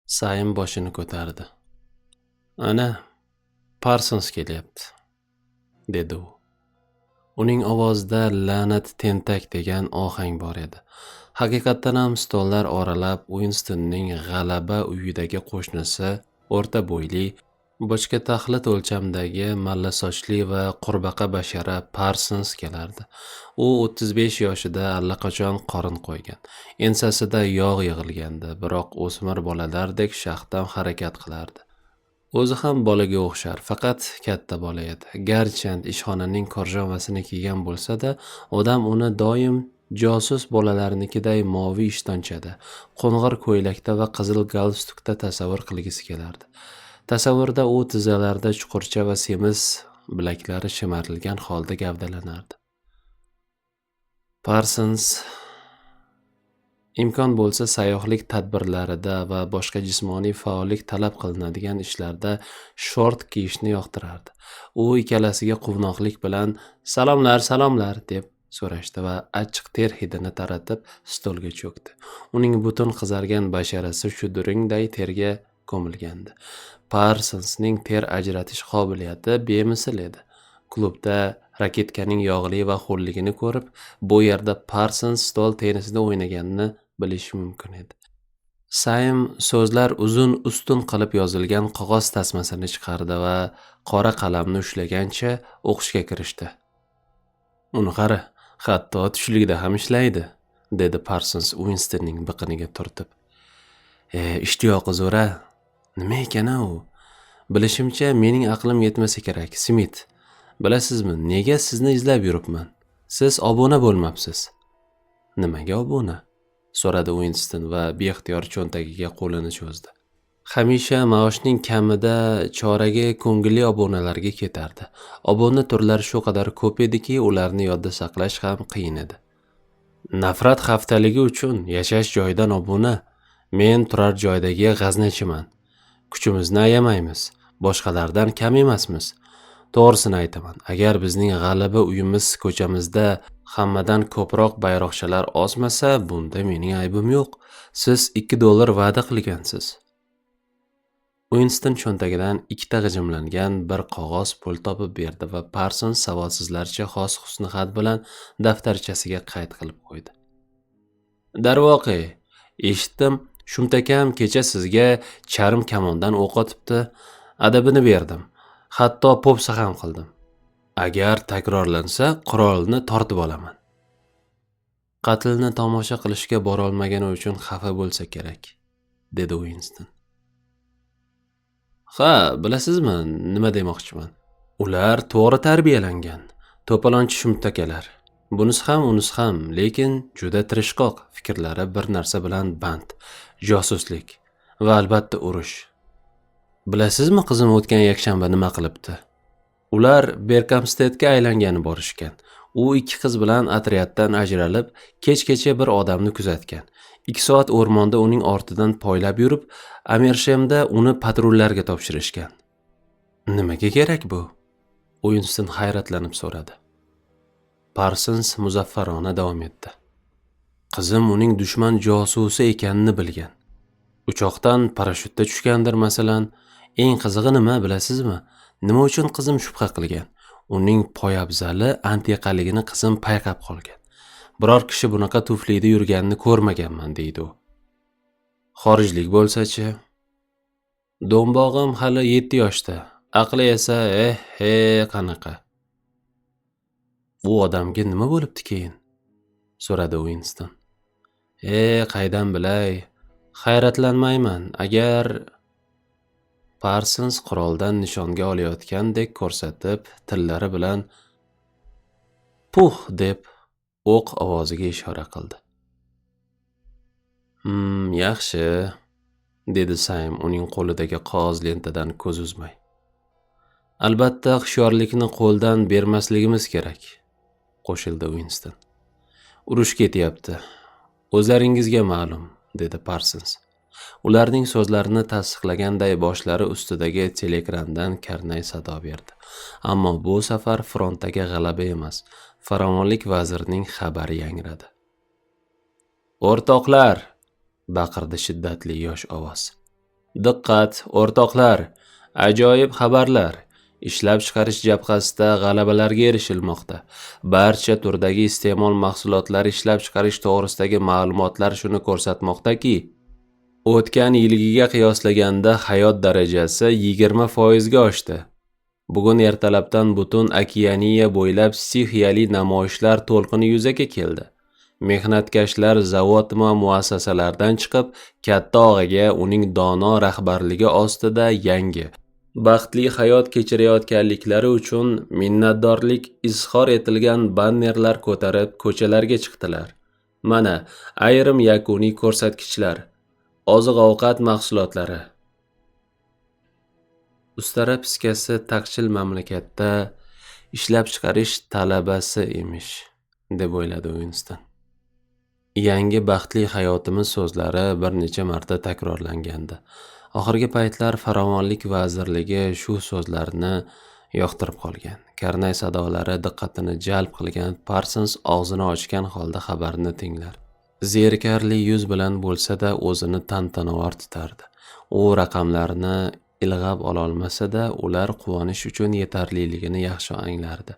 Saym boshini ko'tardi. Ana, Parsons kelyapti, dedi u. Uning ovozida la'nat tentak degan ohang bor edi. Haqiqatdan ham stollar oralab Uinstonning g'alaba uyidagi qo'shnisi, o'rta bo'yli, bochka taxlit o'lchamdagi malla sochli va qurbaqa bashara Parsons kelardi. U 35 yoshida, allaqachon qorin qo'ygan. Ensasida yog' yig'ilgandi, biroq o'smir bolalardek shaxdam harakat qilardi. O'zi ham bolaga o'xshar, faqat katta bola edi. Garchand ishxonaning korjomasini kiygan bo'lsa-da, odam uni doim josus bolalarnikiday moviy ishtonchada, qo'ng'ir ko'ylakda va qizil galstukda tasavvur qilgisi kelardi. Tasavvurda u tizzalarida chuqurcha va semiz bilaklari shimarilgan holda gavdalanardi. Parsons imkon bo'lsa sayyohlik tadbirlarida va boshqa jismoniy faollik talab qilinadigan ishlarda short kiyishni yoqtirardi. U ikkalasiga quvnoqlik bilan "Salomlar, salomlar" deb so'rashdi va achchiq ter hidini taratib stolga cho'kdi. Uning butun qizargan basharasi shudringday terga ko'milgandi. Parsonsning ter ajratish qobiliyati bemisl edi. Klubda raketkaning yog'li va ho'lligini ko'rib, bu yerda Parsons stol tennisida o'ynaganini bilish mumkin edi. Saym so'zlar uzun ustun qilib yozilgan qog'oz tasmasini chiqardi va qora qalamni ushlagancha o'qishga kirishdi. Uni qara, hatto tushligida ham ishlaydi, dedi Parsons Uinstonning biqiniga turtib. Ishtiyoqi zo'ra. Nima ekan u? Bilishimcha, mening aqlim yetmasa kerak, Smit. Bilasizmi, nega sizni izlab yuribman? Siz obuna bo'lmabsiz. Nimaga obuna? So'radi Uinston va beixtiyor cho'ntagiga qo'lini cho'zdi. Hamisha maoshning kamida choragi ko'ngilli obunalarga ketardi. Obuna turlari shu qadar ko'p ediki, ularni yodda saqlash ham qiyin edi. Nafrat haftaligi uchun yashash joyidan obuna. Men turar joydagi g'aznachiman. Kuchimizni ayamaymiz. Boshqalardan kam emasmiz. To'g'risini aytaman, agar bizning g'alaba uyimiz ko'chamizda hammadan ko'proq bayroqchalar osmasa, bunda mening aybim yo'q. Siz $2 va'da qilgansiz. Uinston cho'ntagidan ikkita g'ijimlangan bir qog'oz pul topib berdi va Parsons savodsizlarcha xos husnixat bilan daftarchasiga qayd qilib qo'ydi. Darvoqe, eshitdim, shumtakam kecha sizga charm kamondan o'q otibdi. Adabini berdim. Hatto po'pisa ham qildim. Agar takrorlansa, qurolni tortib olaman. Qatlni tomosha qilishga borolmagani uchun xafa bo'lsa kerak, dedi Uinston. Ha, bilasizmi, nima demoqchiman? Ular to'g'ri tarbiyalangan, to'polonchi shumtakalar. Bunisi ham, unisi ham, lekin juda tirishqoq, fikrlari bir narsa bilan band: josuslik va albatta urush. Bilasizmi, qizim o'tgan yakshanba nima qilibdi? Ular Berkamstedga aylangani borishgan. U ikki qiz bilan otryaddan ajralib, kechgacha bir odamni kuzatgan. 2 soat o'rmonda uning ortidan poylab yurib, Amershemda uni patrullarga topshirishgan. Nimaga kerak bu? Uinston hayratlanib so'radi. Parsons muzaffarona davom etdi. Qizim uning dushman josusi ekanini bilgan. Uchoqdan parashyutda tushgandir masalan. Eng qizig'i nima bilasizmi? Nima uchun qizim shubha qilgan? Uning poyabzali antiqaligini qizim payqab qolgan. Biror kishi bunaqa tuflida yurganini ko'rmaganman, deydi u. Xorijlik bo'lsa-chi? Do'mbog'im hali 7 yoshda. Aqli esa he qanaqa. U odamga nima bo'libdi keyin? So'radi Uinston. Qaydan bilay? Hayratlanmayman. Agar Parsons quroldan nishonga olayotgandek ko'rsatib, tillari bilan "Puh" deb o'q ovoziga ishora qildi. Yaxshi, dedi Saym uning qo'lidagi qog'oz lentadan ko'z uzmay. Albatta, hushyorlikni qo'ldan bermasligimiz kerak, qo'shildi Uinston. Urush ketyapti. O'zlaringizga ma'lum, dedi Parsons. Ularning so'zlarini tasdiqlaganday boshlari ustidagi teleekrandan karnay sado berdi. Ammo bu safar frontdagi g'alaba emas, farovonlik vazirining xabari yangradi. O'rtoqlar, baqirdi shiddatli yosh ovoz. Diqqat, o'rtoqlar! Ajoyib xabarlar! Ishlab chiqarish jabhasida g'alabalarga erishilmoqda. Barcha turdagi iste'mol mahsulotlari ishlab chiqarish to'g'risidagi ma'lumotlar shuni ko'rsatmoqdaki, o'tgan yilgiga qiyoslaganda hayot darajasi 20% ga oshdi. Bugun ertalabdan butun Okeaniya bo'ylab stixiyali namoyishlar to'lqini yuzaga keldi. Mehnatkashlar zavod va muassasalardan chiqib, katta og'aga uning dono rahbarligi ostida yangi, baxtli hayot kechirayotganliklari uchun minnatdorlik izhor etilgan bannerlar ko'tarib ko'chalarga chiqdilar. Mana ayrim yakuniy ko'rsatkichlar. Oziq-ovqat mahsulotlari. Ustara piskasi taqchil mamlakatda ishlab chiqarish talabasi emish, deb o'yladi Uinston. Yangi baxtli hayotimiz so'zlari bir necha marta takrorlangandi. Oxirgi paytlar Farovonlik vazirligi shu so'zlarni yoqtirib qolgan. Karnay sadolari diqqatini jalb qilgan Parsons og'zini ochgan holda xabarni tinglar. Zerikarli yuz bilan bo'lsa-da o'zini tantanavor tutardi. U raqamlarni ilg'ab ololmasa-da, ular quvonish uchun yetarliligini yaxshi anglardi.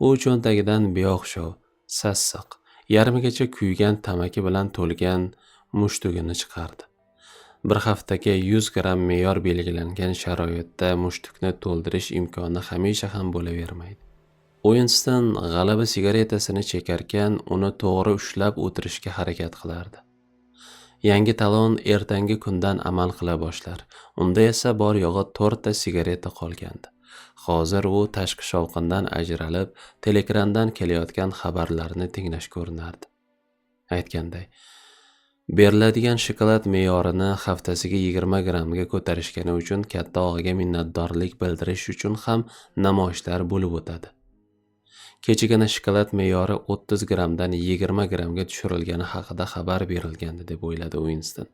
U cho'ntagidan beo'xshov, sassiq, yarmigacha kuygan tamaki bilan to'lgan mushtugini chiqardi. Bir haftaga 100 gramm me'yor belgilangan sharoitda mushtukni to'ldirish imkoni hamisha ham bo'lavermaydi. Uinston g'alaba sigaretasini chekarkan, uni to'g'ri ushlab o'tirishga harakat qilardi. Yangi talon ertangi kundan amal qila boshlar. Unda esa bor yo'g'i 4 ta sigareta qolgandi. Hozir u tashqi shovqindan ajralib, telekrandan kelayotgan xabarlarni tinglashga urinardi. Aytganday, beriladigan shokolad me'yorini haftasiga 20 grammga ko'tarishgani uchun katta og'aga minnatdorlik bildirish uchun ham namoyishlar bo'lib o'tadi. Kechagina shokolad me'yori 30 grammdan 20 grammga tushirilgani haqida xabar berilgandi, deb o'yladi Uinston.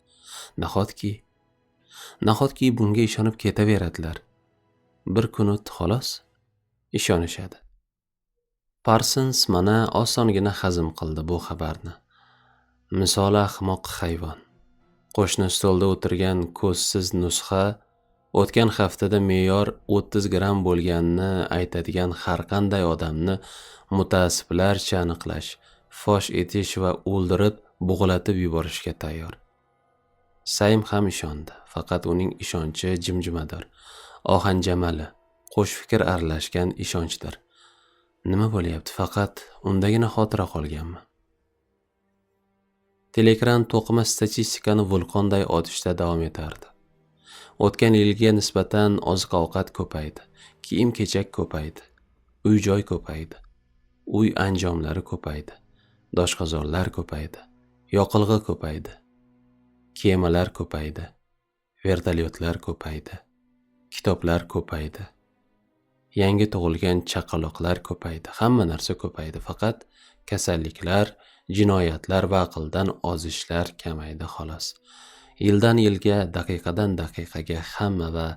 Nahotki bunga ishonib ketaveradilar. Bir kun o'tdi xolos, ishonishadi. Parsons mana osongina hazm qildi bu xabarni. Misoli ahmoq hayvon. Qo'shni stolda o'tirgan ko'zsiz nusxa o'tgan haftada me'yor 30 gramm bo'lganini aytadigan har qanday odamni mutaassiblarcha aniqlash, fosh etish va o'ldirib, bo'g'latib yuborishga tayyor. Saym ham ishondi, faqat uning ishonchi jimjimadir, ohanjamali, qo'sh fikr aralashgan ishonchdir. Nima bo'lyapti? Faqat undagina xotira qolganmi? Telekran to'qima statistikani vulqonday otishda davom etardi. O'tgan yilga nisbatan oziq-ovqat ko'paydi, kiyim-kechak ko'paydi, uy-joy ko'paydi, uy anjomlari ko'paydi, doshqozonlar ko'paydi, yoqilg'i ko'paydi, kemalar ko'paydi, vertolyotlar ko'paydi, kitoblar ko'paydi, yangi tug'ilgan chaqaloqlar ko'paydi, hamma narsa ko'paydi, faqat kasalliklar, jinoyatlar va aqldan ozishlar kamaydi xolos. Yildan yilga, daqiqadan daqiqaga hamma va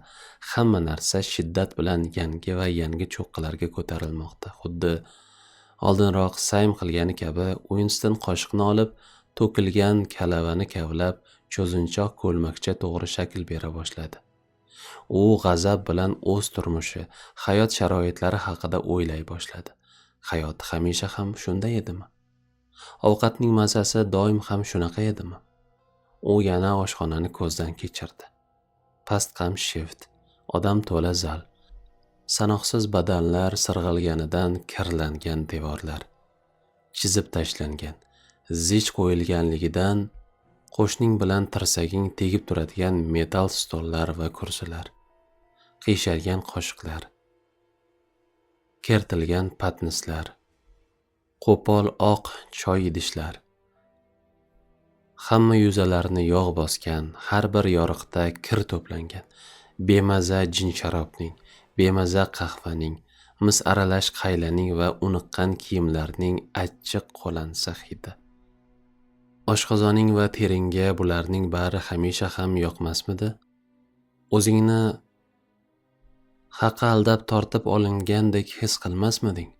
hamma narsa shiddat bilan yangi va yangi cho'qqilarga ko'tarilmoqda. Xuddi oldinroq Saym qilgani kabi Uinston qoshiqni olib, to'kilgan kalavani kavlab, cho'zinchoq ko'lmakcha to'g'ri shakl bera boshladi. U g'azab bilan o'z turmushi, hayot sharoitlari haqida o'ylay boshladi. Hayot hamisha ham shunday edimi? Ovqatning mazasi doim ham shunaqa edimi? U yana oshxonani ko'zdan kechirdi. Pastqam shift, odam to'la zal, sanoqsiz badanlar sirg'alganidan kirlangan devorlar, chizib tashlangan, zich qo'yilganligidan qo'shning bilan tirsaging tegib turadigan metal stollar va kursilar, qiyshalgan qoshiqlar, kertilgan patnislar, qo'pol oq choy idishlar, hamma yuzalarni yog' bosgan, har bir yoriqda kir to'plangan, bemaza jinsharobning, bemaza qahvaning, mis aralash qaylaning va uniqqan kiyimlarning achchiq qo'lansa hidi. Oshqozoning va teringga bularning bari hamisha ham yoqmasmidi? O'zingni haqi aldab tortib olingandek his qilmasmiding?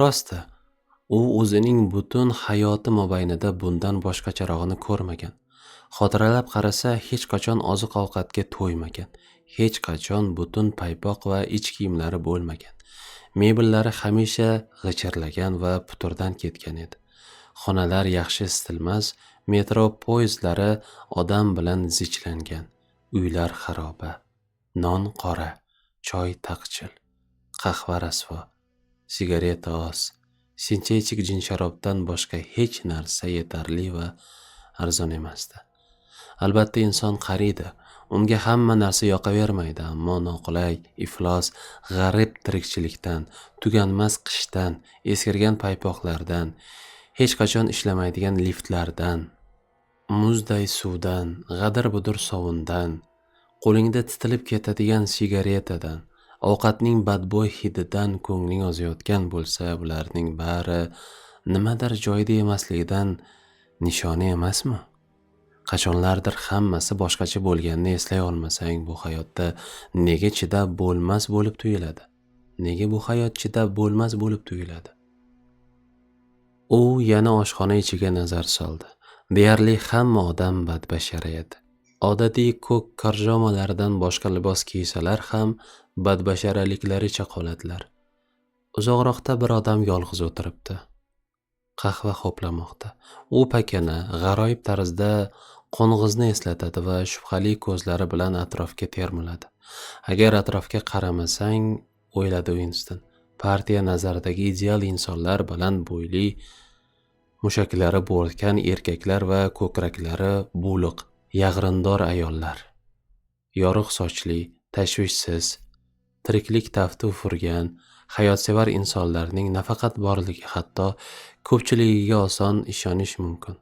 Rosti, u o'zining butun hayoti mobaynida bundan boshqacharog'ini ko'rmagan. Xotiralab qarasa, hech qachon oziq-ovqatga to'ymagan, hech qachon butun paypoq va ich kiyimlari bo'lmagan. Mebellari hamisha g'ichirlagan va puturdan ketgan edi. Xonalar yaxshi isitilmas, metro poyezdlari odam bilan zichlangan, uylar xaroba, non qora, choy taqchil, qahva rasvo, sigareta oz, sintetik jinsharobdan boshqa hech narsa yetarli va arzon emasdi. Albatta inson qariydi, unga hamma narsa yoqavermaydi, ammo noqulay, iflos, g'arib tirikchilikdan, tuganmas qishdan, eskirgan paypoqlardan, hech qachon ishlamaydigan liftlardan, muzday suvdan, g'adir-budur sovundan, qo'lingda titilib ketadigan sigaretadan, ovqatning badbo'y hididan ko'ngling ozayotgan bo'lsa, bularning bari nimadir joyida emasligidan nishona emasmi? Qachonlardir hammasi boshqacha bo'lganini eslay olmasang, bu hayotda nega chidab bo'lmas bo'lib tuyuladi? Nega bu hayot chidab bo'lmas bo'lib tuyuladi? U yana oshxona ichiga nazar soldi. Deyarli hamma odam badbashara edi. Odatiy ko'k korjomalaridan boshqa libos kiysalar ham badbasharaliklaricha qoladilar. Uzoqroqda bir odam yolg'iz o'tiribdi. Qahva ho'plamoqda. U pakana, g'aroyib tarzda qo'ng'izni eslatadi va shubhali ko'zlari bilan atrofga termiladi. Agar atrofga qaramasang, o'yladi Uinston, partiya nazaridagi ideal insonlar baland bo'yli, mushaklari bo'rtgan erkaklar va ko'kraklari bo'liq, yag'rindor ayollar. Yorug' sochli, tashvishsiz, tiriklik tafti ufurgan, hayotsevar insonlarning nafaqat borligi, hatto ko'pchiligiga oson ishonish mumkin.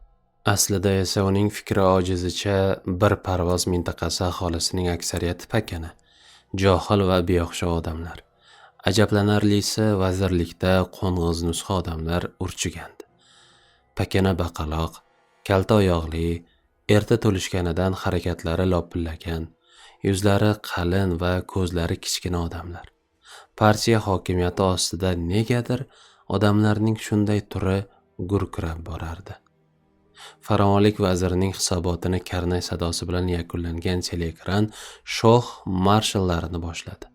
Aslida esa uning fikri ojizicha bir parvoz mintaqasi aholisining aksariyati pakana, johil va beo'xshov odamlar. Ajablanarlisi, vazirlikda qo'ng'iz nusxa odamlar urchigandi. Pakana baqaloq, kalta oyoqli, erta to'lishganidan harakatlari lopillagan, yuzlari qalin va ko'zlari kichkina odamlar. Partiya hokimiyati ostida negadir odamlarning shunday turi gurkirab borardi. Farovonlik vazirining hisobotini karnay sadosi bilan yakunlangan teleekran shoh marshallarini boshladi.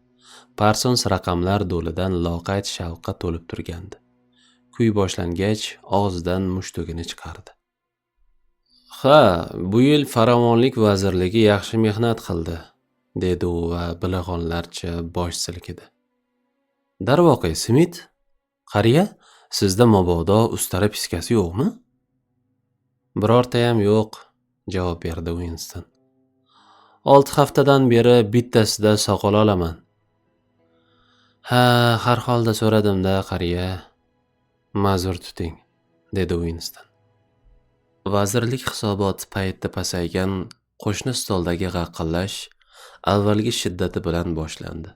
Parsons raqamlar do'lidan loqayd shavqqa to'lib turgandi. Kuy boshlangach, og'zidan mushtugini chiqardi. Ha, bu yil Farovonlik vazirligi yaxshi mehnat qildi, dedi u va bilag'onlarcha bosh silkidi. Darvoqe, Smit, qariya, sizda mabodo ustara piskasi yo'qmi? Birortayam yo'q, javob berdi Uinston. 6 haftadan beri bittasida soqol olaman. Ha, har holda so'radim-da, qariya. Ma'zur tuting, dedi Uinston. Vazirlik hisoboti paytida pasaygan qo'shni stoldagi g'aqillash avvalgi shiddati bilan boshlandi.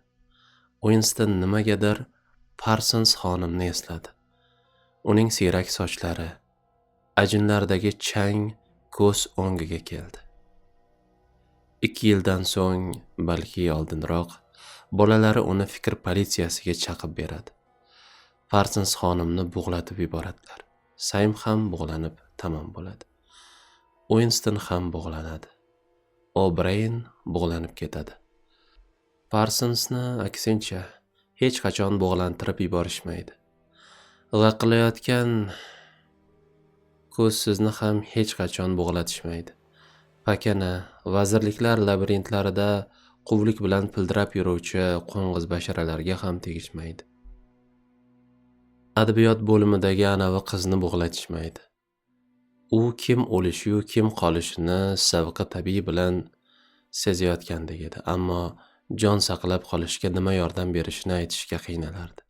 Uinston nimagadir Parsons xonimni esladi. Uning siyrak sochlari, ajinlardagi chang ko'z o'ngiga keldi. 2 yildan so'ng, balki oldinroq, bolalari uni fikr politsiyasiga chaqib beradi. Parsons xonimni bo'g'latib yuboradilar. Saym ham bo'g'lanib tamom bo'ladi. Uinston ham bo'g'lanadi. O'Brayn bo'g'lanib ketadi. Parsonsni aksincha hech qachon bo'g'lantirib yuborishmaydi. G'aqillayotgan ko'zsizni ham hech qachon bo'g'latishmaydi. Pakana, vazirliklar labirintlarida quvlik bilan pildirab yuruvchi qo'ng'iz basharalarga ham tegishmaydi. Adabiyot bo'limidagi anavi qizni bo'g'latishmaydi. U kim o'lishiyu kim qolishini savqi tabiiy bilan sezayotgandek edi, ammo jon saqlab qolishga nima yordam berishini aytishga qiynalardi.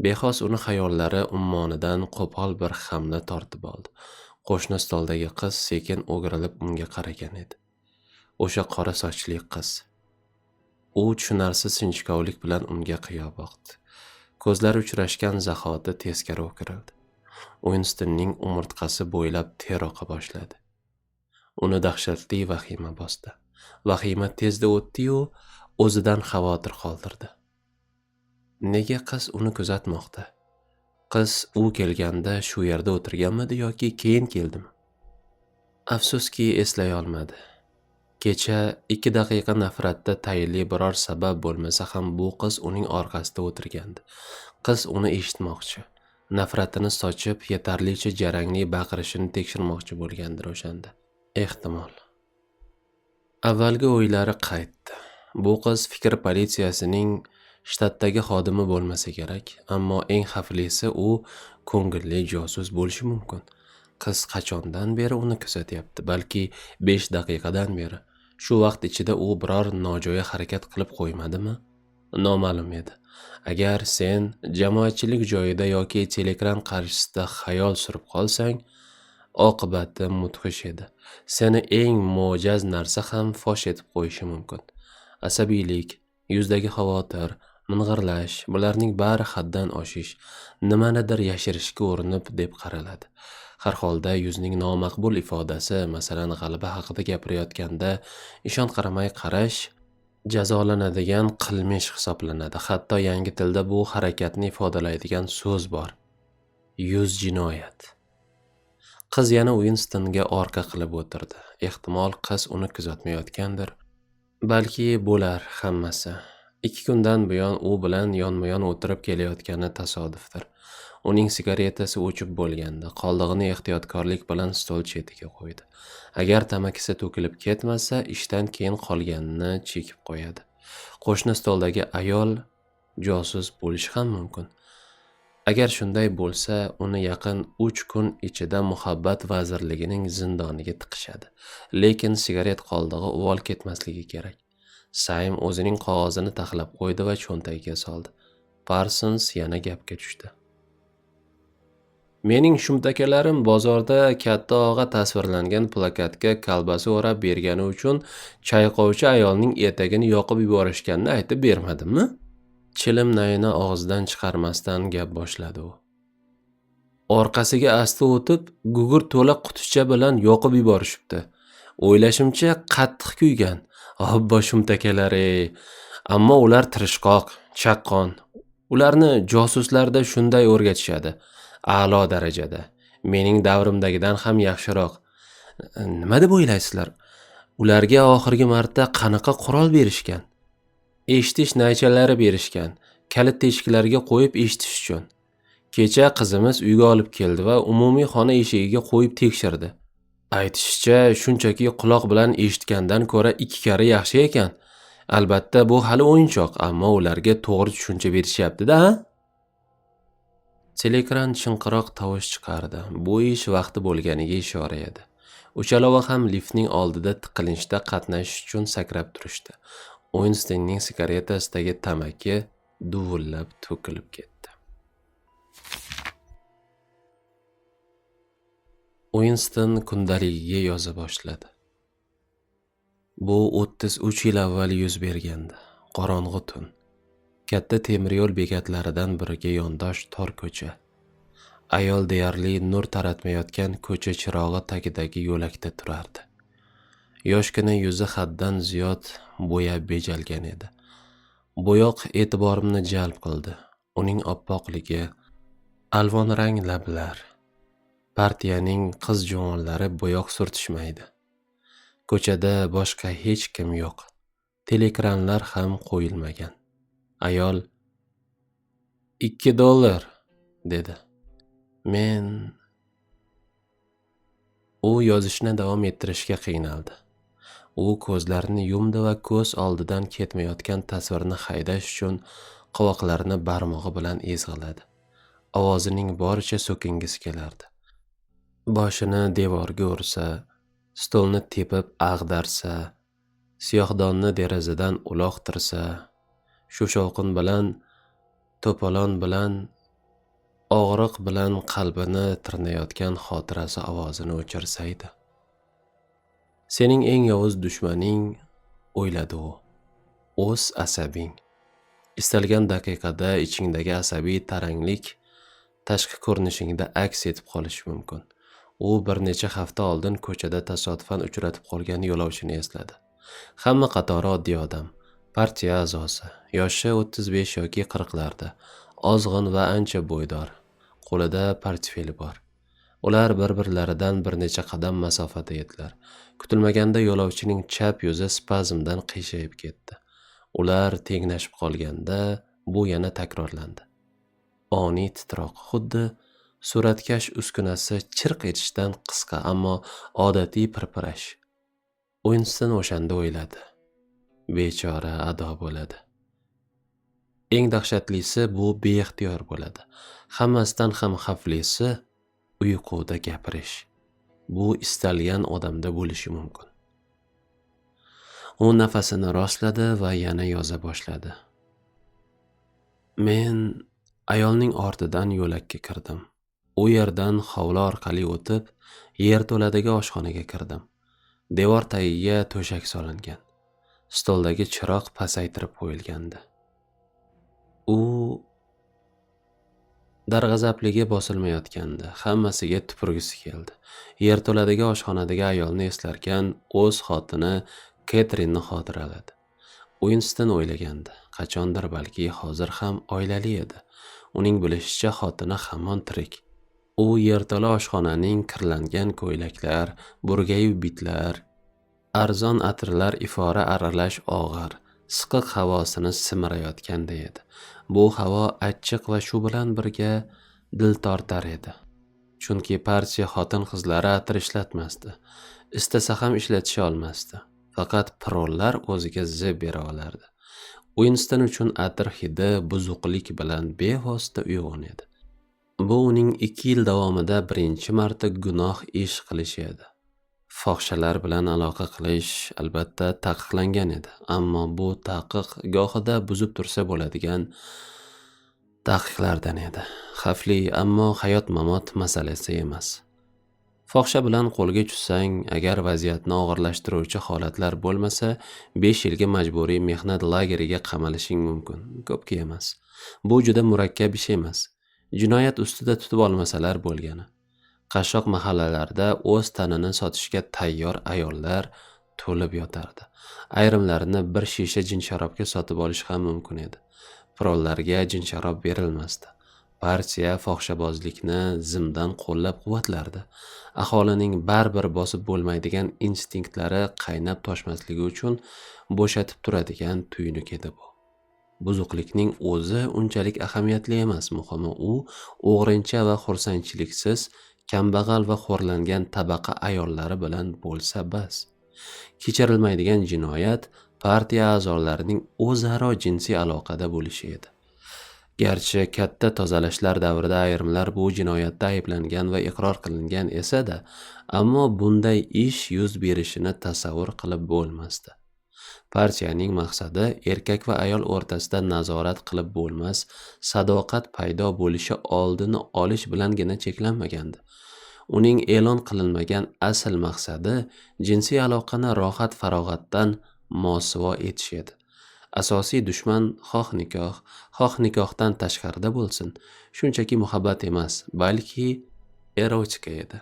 Bexos uni xayollari ummonidan qo'pol bir hamla tortib oldi. Qo'shni stoldagi qiz sekin o'girilib unga qaragan edi. O'sha qora sochli qiz. U tushunarsiz sinchkovlik bilan unga qiyo boqdi. Ko'zlari uchrashgan zahoti teskari o'girildi. Uinstonning umurtqasi bo'ylab ter oqa boshladi. Uni dahshatli vahima bosdi. Vahima tezda o'tdi-yu, o'zidan xavotir qoldirdi. Nega qiz uni kuzatmoqda? Qiz u kelganda shu yerda o'tirganmidi yoki keyin keldimi? Afsuski, eslay olmadi. Kecha 2 daqiqa nafratda tayinli biror sabab bo'lmasa ham bu qiz uning orqasida o'tirgandi. Qiz uni eshitmoqchi, nafratini sochib, yetarlicha jarangli baqirishini tekshirmoqchi bo'lgandir o'shanda. Ehtimol. Avvalgi o'ylari qaytdi. Bu qiz fikr politsiyasining shtatdagi xodimi bo'lmasa kerak, ammo eng xavflisi u ko'ngilli josus bo'lishi mumkin. Qiz qachondan beri uni kuzatyapti, balki 5 daqiqadan beri. Shu vaqt ichida u biror nojo'ya harakat qilib qo'ymadimi? Noma'lum edi. Agar sen jamoatchilik joyida yoki teleekran qarshisida xayol surib qolsang, oqibati mudhish edi. Seni eng mo'jaz narsa ham fosh etib qo'yishi mumkin. Asabiylik, yuzdagi xavotir, ming'irlash, bularning bari haddan oshish, nimanidir yashirishga urinib deb qaraladi. Har holda yuzning nomaqbul ifodasi, masalan, g'alaba haqida gapirayotganda ishonqiramay qarash jazolanadigan qilmish hisoblanadi. Hatto yangi tilda bu harakatni ifodalaydigan so'z bor. Yuz jinoyat. Qiz yana Uinstonga orqa qilib o'tirdi. Ehtimol qiz uni kuzatmayotgandir. Balki bo'lar hammasi. 2 kundan buyon u bilan yonma-yon o'tirib kelayotgani tasodifdir. Uning sigaretasi o'chib bo'lgandi. Qoldig'ini ehtiyotkorlik bilan stol chetiga qo'ydi. Agar tamakisi to'kilib ketmasa, ishdan keyin qolganini chekib qo'yadi. Qo'shni stoldagi ayol josus bo'lishi ham mumkin. Agar shunday bo'lsa, uni yaqin 3 kun ichida Muhabbat vazirligining zindoniga tiqishadi. Lekin sigaret qoldig'i uvol ketmasligi kerak. Saym o'zining qog'ozini taxlab qo'ydi va cho'ntagiga soldi. Parsons yana gapga tushdi. Mening shumtakalarim bozorda katta og'a tasvirlangan plakatga kolbasa o'rab bergani uchun chayqovchi ayolning etagini yoqib yuborishganini aytib bermadimmi? Chilim nayini og'zidan chiqarmasdan gap boshladi u. Orqasiga asta o'tib, gugurt to'la quticha bilan yoqib yuborishibdi. O'ylashimcha qattiq kuygan. Obbo shumtakalari. Ammo ular tirishqoq, chaqqon. Ularni josuslarda shunday o'rgatishadi. A'lo darajada. Mening davrimdagidan ham yaxshiroq. Nima deb o'ylaysizlar? Ularga oxirgi marta qanaqa qurol berishgan? Eshitish naychalari berishgan. Kalit teshiklarga qo'yib eshitish uchun. Kecha qizimiz uyga olib keldi va umumiy xona eshigiga qo'yib tekshirdi. Aytishicha, shunchaki quloq bilan eshitgandan ko'ra 2 karra yaxshi ekan. Albatta, bu hali o'yinchoq, ammo ularga to'g'ri tushuncha berishyapti-da. Teleekran chinqiroq tovush chiqardi. Bu ish vaqti bo'lganiga ishora edi. Uchalova ham liftning oldida tiqilinchda qatnashish uchun sakrab turishdi. Uinstonning sigaretasidagi tamaki duvullab to'kilib ketdi. Uinston kundaligiga yoza boshladi. Bu 33 yil avval yuz bergandi. Qorong'i tun. Katta temir yo'l bekatlaridan biriga yondosh tor ko'cha. Ayol deyarli nur taratmayotgan ko'cha chirog'i tagidagi yo'lakda turardi. Yoshgina yuzi haddan ziyod bo'yab bejalgan edi. Bo'yoq e'tiborimni jalb qildi. Uning oppoqligi, alvon rang lablar. Partiyaning qiz juvonlari bo'yoq surtishmaydi. Ko'chada boshqa hech kim yo'q. Teleekranlar ham qo'yilmagan. Ayol $2 dedi. Men u yozishni davom ettirishga qiynaldi. U ko'zlarini yumdi va ko'z oldidan ketmayotgan tasvirni haydash uchun qovoqlarini barmog'i bilan ezg'iladi. Ovozining boricha so'kingisi kelardi. Boshini devorga ursa, stolni tepib ag'darsa, siyohdonni derazadan uloqtirsa, shu shovqin bilan, to'polon bilan, og'riq bilan qalbini tirnayotgan xotirasi ovozini o'chirsaydi. Sening eng yovuz dushmaning, o'yladi u, o'z asabing. Istalgan daqiqada ichingdagi asabiy taranglik tashqi ko'rinishingda aks etib qolishi mumkin. U bir necha hafta oldin ko'chada tasodifan uchratib qolgan yo'lovchini esladi. Hamma qatori oddiy odam, partiya a'zosi, yoshi 35 yoki 40larda, ozg'in va ancha bo'ydor, qo'lida portfeli bor. Ular bir-birlaridan bir necha qadam masofada edilar. Kutilmaganda yo'lovchining chap yuzi spazmdan qiyshayib ketdi. Ular tenglashib qolganda bu yana takrorlandi. Oniy titroq, xuddi suratkash uskunasi chirq etishdan qisqa, ammo odatiy pirpirash. Uinston o'shanda o'yladi: bechora ado bo'ladi. Eng dahshatlisi bu beixtiyor bo'ladi. Hammasidan ham xavflisi uyquda gapirish. Bu istalgan odamda bo'lishi mumkin. U nafasini rostladi va yana yoza boshladi. Men ayolning ortidan yo'lakka kirdim. U yerdan hovli orqali o'tib, yerto'ladagi oshxonaga kirdim. Devor tagiga to'shak solingan. Stoldagi chiroq pasaytirib qo'yilgandi. U darg'azabligi bosilmayotgandi. Hammasiga tupurgisi keldi. Yerto'ladagi oshxonadagi ayolni eslarkan, o'z xotini Ketrinni xotiraladi. Uinston o'ylagandi, qachondir balki hozir ham oilali edi. Uning bilishicha xotini hamon tirik. U yerto'la oshxonaning kirlangan ko'ylaklar, burgayu bitlar, arzon atirlar ifora aralash og'ir, siqiq havosini simirayotganday edi. Bu havo achchiq va shu bilan birga dil tortar edi. Chunki partiya xotin-qizlari atir ishlatmasdi. Istasa ham ishlatisha olmasdi. Faqat prollar o'ziga zeb bera olardi. Uinston uchun atir hidi buzuqlik bilan bevosita uyg'un edi. Bu uning 2 yil davomida birinchi marta gunoh ish qilishi edi. Fohishalar bilan aloqa qilish albatta taqiqlangan edi, ammo bu taqiq gohida buzib tursa bo'ladigan taqiqlardan edi. Xavfli, ammo hayot-mamot masalasi emas. Fohisha bilan qo'lga tushsang, agar vaziyatni og'irlashtiruvchi holatlar bo'lmasa, 5 yilga majburiy mehnat lageriga qamalishing mumkin. Ko'pga emas. Bu juda murakkab ish emas. Jinoyat ustida tutib olmasalar bo'lgani. Qashshoq mahallalarda o'z tanini sotishga tayyor ayollar to'lib yotardi. Ayrimlarini bir shisha jinsharobga sotib olish ham mumkin edi. Prollarga jinsharob berilmasdi. Partiya fohishabozlikni zimdan qo'llab-quvvatlardi. Aholining baribir bosib bo'lmaydigan instinktlari qaynab toshmasligi uchun bo'shatib turadigan tuynuk edi bu. Buzuqlikning o'zi unchalik ahamiyatli emas, muhimi u o'g'rincha va xursandchiliksiz, kambag'al va xo'rlangan tabaqa ayollari bilan bo'lsa bas. Kechirilmaydigan jinoyat partiya a'zolarining o'zaro jinsiy aloqada bo'lishi edi. Garchi katta tozalashlar davrida ayrimlar bu jinoyatda ayblangan va iqror qilingan esa-da, ammo bunday ish yuz berishini tasavvur qilib bo'lmasdi. Partiyaning maqsadi erkak va ayol o'rtasida nazorat qilib bo'lmas sadoqat paydo bo'lishi oldini olish bilangina cheklanmagandi. Uning e'lon qilinmagan asl maqsadi jinsiy aloqani rohat farog'atdan mosuvo etish edi. Asosiy dushman xoh nikoh, xoh nikohdan tashqarida bo'lsin, shunchaki muhabbat emas, balki erotika edi.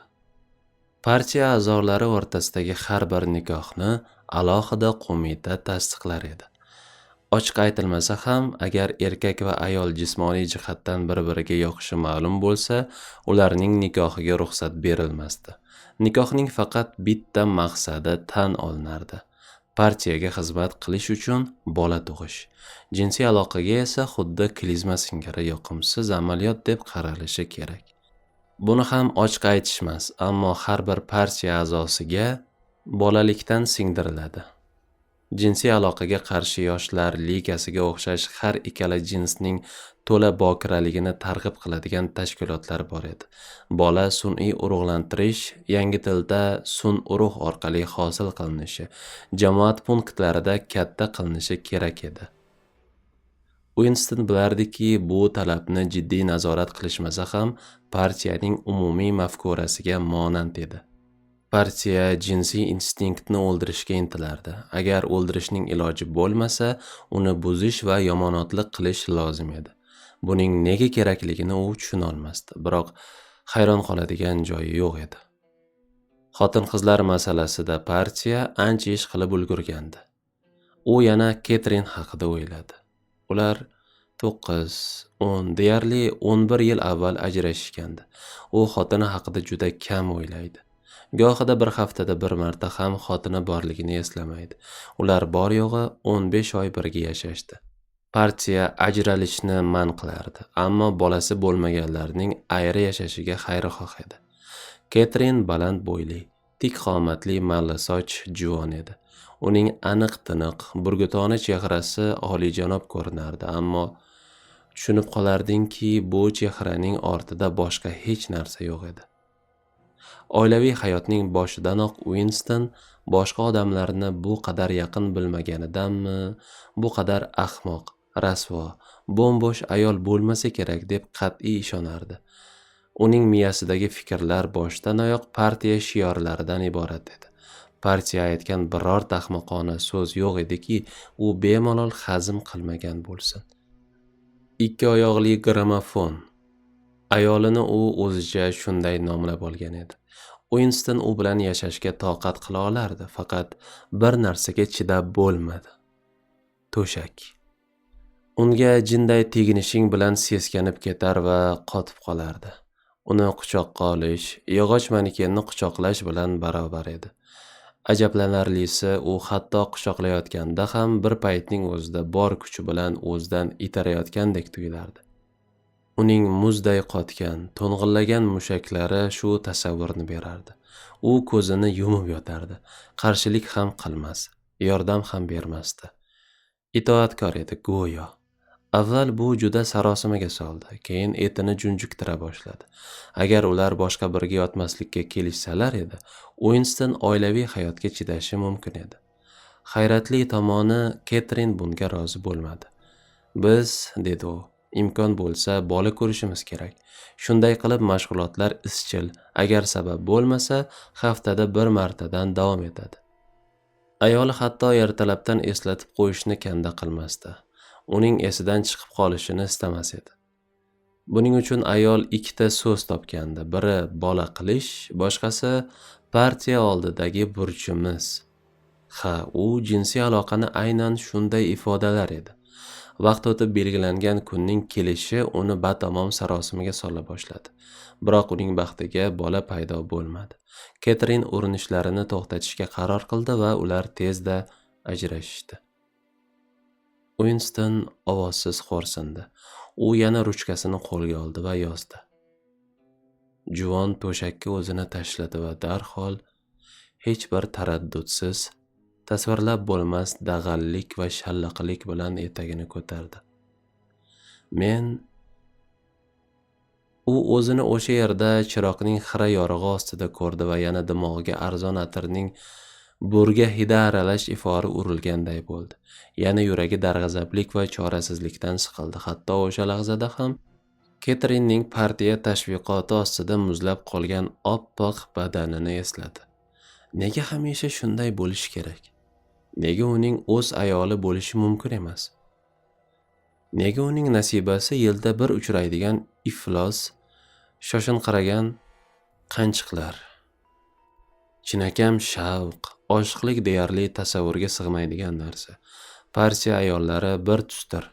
Partiya a'zolari o'rtasidagi har bir nikohni alohida qo'mita tasdiqlar edi. Ochiq aytilmasa ham, agar erkak va ayol jismoniy jihatdan bir-biriga yoqishi ma'lum bo'lsa, ularning nikohiga ruxsat berilmasdi. Nikohning faqat bitta maqsadi tan olinardi: partiyaga xizmat qilish uchun bola tug'ish. Jinsiy aloqaga esa xuddi klizma singari yoqimsiz amaliyot deb qaralishi kerak. Buni ham ochiq aytishmas, ammo har bir partiya a'zosiga bolalikdan singdiriladi. Jinsiy aloqaga qarshi yoshlar ligasiga o'xshash har ikkala jinsning to'la bokiraligini targ'ib qiladigan tashkilotlar bor edi. Bola sun'iy urug'lantirish, yangi tilda sun urug' orqali hosil qilinishi, jamoat punktlarida katta qilinishi kerak edi. Uinston bilardiki, bu talabni jiddiy nazorat qilishmasa ham partiyaning umumiy mafkurasiga monand edi. Partiya jinsiy instinktni o'ldirishga intilardi. Agar o'ldirishning iloji bo'lmasa, uni buzish va yomonotlik qilish lozim edi. Buning nega kerakligini u tushuna olmasdi, biroq hayron qoladigan joyi yo'q edi. Xotin-qizlar masalasida partiya ancha ish qilib ulgurgandi. U yana Ketrin haqida o'yladi. Ular 9, 10, deyarli 11 yil avval ajrashishgandi. U xotini haqida juda kam o'ylaydi. Gohida bir haftada bir marta ham xotini borligini eslamaydi. Ular bor yo'g'i 15 oy birga yashashdi. Partiya ajralishni man qilardi, ammo bolasi bo'lmaganlarning ayri yashashiga xayrixoh edi. Ketrin baland bo'yli, tik qomatli, mallasoch juvon edi. Uning aniq tiniq, burgutona chehrasi oliyjanob ko'rinardi, ammo tushunib qolardingki, bu chehraning ortida boshqa hech narsa yo'q edi. Oilaviy hayotning boshidanoq Uinston boshqa odamlarni bu qadar yaqin bilmaganidanmi, bu qadar ahmoq, rasvo, bo'm-bo'sh ayol bo'lmasa kerak deb qat'iy ishonardi. Uning miyasidagi fikrlar boshdan oyoq partiya shiorlaridan iborat edi. Partiya aytgan birorta ahmoqona so'z yo'q ediki, u bemalol hazm qilmagan bo'lsin. Ikki oyoqli gramofon. Ayolini u o'zicha shunday nomlab olgan edi. Uinston u bilan yashashga toqat qila olardi, faqat bir narsaga chidab bo'lmadi. To'shak. Unga jinday teginishing bilan seskanib ketar va qotib qolardi. Uni quchoqqa olish, yog'och manekenni quchoqlash bilan barobar edi. Ajablanarlisi, u hatto quchoqlayotganda ham bir paytning o'zida bor kuchi bilan o'zidan itarayotgandek tuyulardi. Uning muzday qotgan, to'ng'illagan mushaklari shu tasavvurni berardi. U ko'zini yumib yotardi. Qarshilik ham qilmas, yordam ham bermasdi. Itoatkor edi go'yo. Avval bu juda sarosimaga soldi, keyin etini junjuktira boshladi. Agar ular boshqa birga yotmaslikka kelishsalar edi, Uinston oilaviy hayotga chidashi mumkin edi. Hayratli tomoni, Ketrin bunga rozi bo'lmadi. Biz, dedi u, imkon bo'lsa bola ko'rishimiz kerak. Shunday qilib mashg'ulotlar izchil, agar sabab bo'lmasa, haftada bir martadan davom etadi. Ayoli hatto ertalabdan eslatib qo'yishni kanda qilmasdi. Uning esidan chiqib qolishini istamas edi. Buning uchun ayol ikkita so'z topgandi. Biri bola qilish, boshqasi partiya oldidagi burchimiz. Ha, u jinsiy aloqani aynan shunday ifodalar edi. Vaqt o'tib belgilangan kunning kelishi uni batamom sarosimaga sola boshladi. Biroq uning baxtiga bola paydo bo'lmadi. Ketrin urinishlarini to'xtatishga qaror qildi va ular tezda ajrashishdi. Uinston ovozsiz xo'rsindi. U yana ruchkasini qo'lga oldi va yozdi. Juvon to'shakka o'zini tashladi va darhol hech bir taraddudsiz, tasvirlab bo'lmas dag'allik va shallaqilik bilan etagini ko'tardi. Men U o'zini o'sha yerda chiroqning xira yorug'i ostida ko'rdi va yana dimog'iga arzon atirning burga hidi aralash ifori urilganday bo'ldi. Yana yuragi darg'azablik va chorasizlikdan siqildi. Hatto o'sha lahzada ham Ketrinning partiya tashviqoti ostida muzlab qolgan oppoq badanini esladi. Nega hamisha shunday bo'lishi kerak? Nega uning o'z ayoli bo'lishi mumkin emas? Nega uning nasibasi yilda bir uchraydigan iflos, shoshinqiragan qanchiqlar? Chinakam shavq, oshiqlik deyarli tasavvurga sig'maydigan narsa. Partiya ayollari bir tusdir.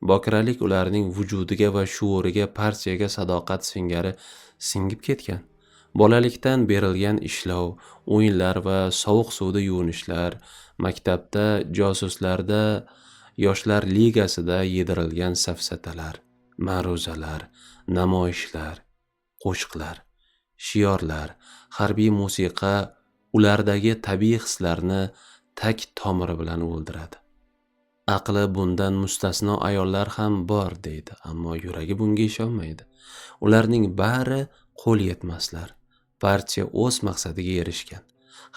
Bokiralik ularning vujudiga va shuuriga partiyaga sadoqat singari singib ketgan. Bolalikdan berilgan ishlov, o'yinlar va sovuq suvda yuvinishlar, maktabda, josuslarda, yoshlar ligasida yedirilgan safsatalar, ma'ruzalar, namoyishlar, qo'shiqlar, shiorlar, harbiy musiqa ulardagi tabiiy hislarni tak tomiri bilan o'ldiradi. Aqli bundan mustasno ayollar ham bor deydi, ammo yuragi bunga ishonmaydi. Ularning bari qo'l yetmaslar. Partiya o'z maqsadiga erishgan.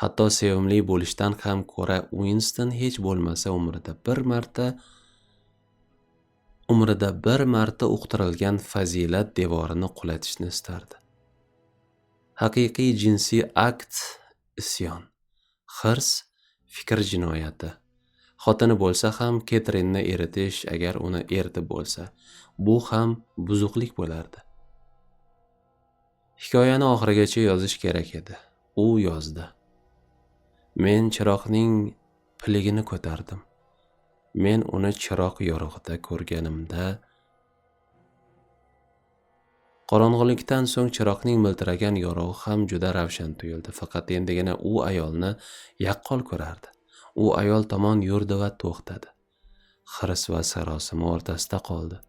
Hatto sevimli bo'lishdan ham ko'ra Uinston hech bo'lmasa umrida bir marta uqtirilgan fazilat devorini qulatishni istardi. Haqiqiy jinsiy akt isyon, hirs, fikr jinoyati. Xotini bo'lsa ham Ketrinni eritish, agar uni eritib bo'lsa, bu ham buzuqlik bo'lardi. Hikoyani oxirigacha yozish kerak edi. U yozdi. Men chiroqning piligini ko'tardim. Men uni chiroq yorug'ida ko'rganimda Qorong'ilikdan so'ng chiroqning miltiragan yorug'i ham juda ravshan tuyuldi. Faqat endigina u ayolni yaqqol ko'rardi. U ayol tomon yurdi va to'xtadi. Hirs va sarosima o'rtasida qoldi.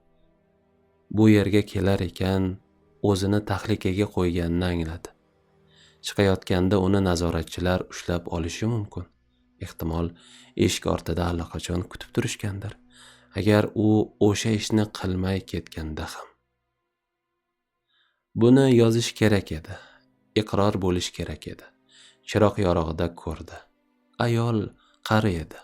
Bu yerga kelar ekan, o'zini tahlikaga qo'yganini angladi. Chiqayotganda uni nazoratchilar ushlab olishi mumkin. Ehtimol, eshik ortida allaqachon kutib turishgandir. Agar u o'sha ishni qilmay ketganda ham. Buni yozish kerak edi. Iqror bo'lish kerak edi. Chiroq yorug'ida ko'rdi. Ayol qari edi.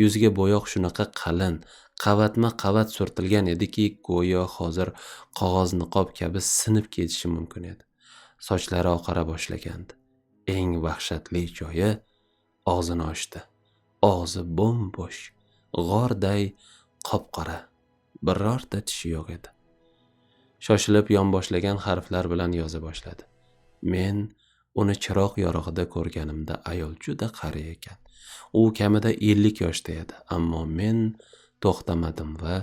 Yuziga bo'yoq shunaqa qalin, qavatma-qavat surtilgan ediki, go'yo hozir qog'oz niqob kabi sinib ketishi mumkin edi. Sochlari oqara boshlagandi. Eng vahshatli joyi, og'zini ochdi. Og'zi bo'm-bo'sh, g'orday qop-qora. Birorta tishi yo'q edi. Shoshilib yonboshlagan harflar bilan yoza boshladi. Men uni chiroq yorug'ida ko'rganimda ayol juda qari ekan. U kamida 50 yoshda edi, ammo men to'xtamadim va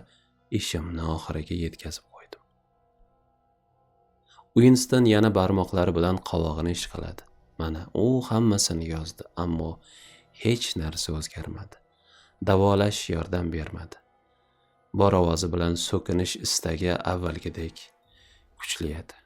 ishimni oxiriga yetkazib qo'ydim. Uinston yana barmoqlari bilan qovog'ini ishqaladi. Mana, u hammasini yozdi, ammo hech narsa o'zgarmadi. Davolash yordam bermadi. Bor ovozi bilan so'kinish istagi avvalgidek kuchli edi.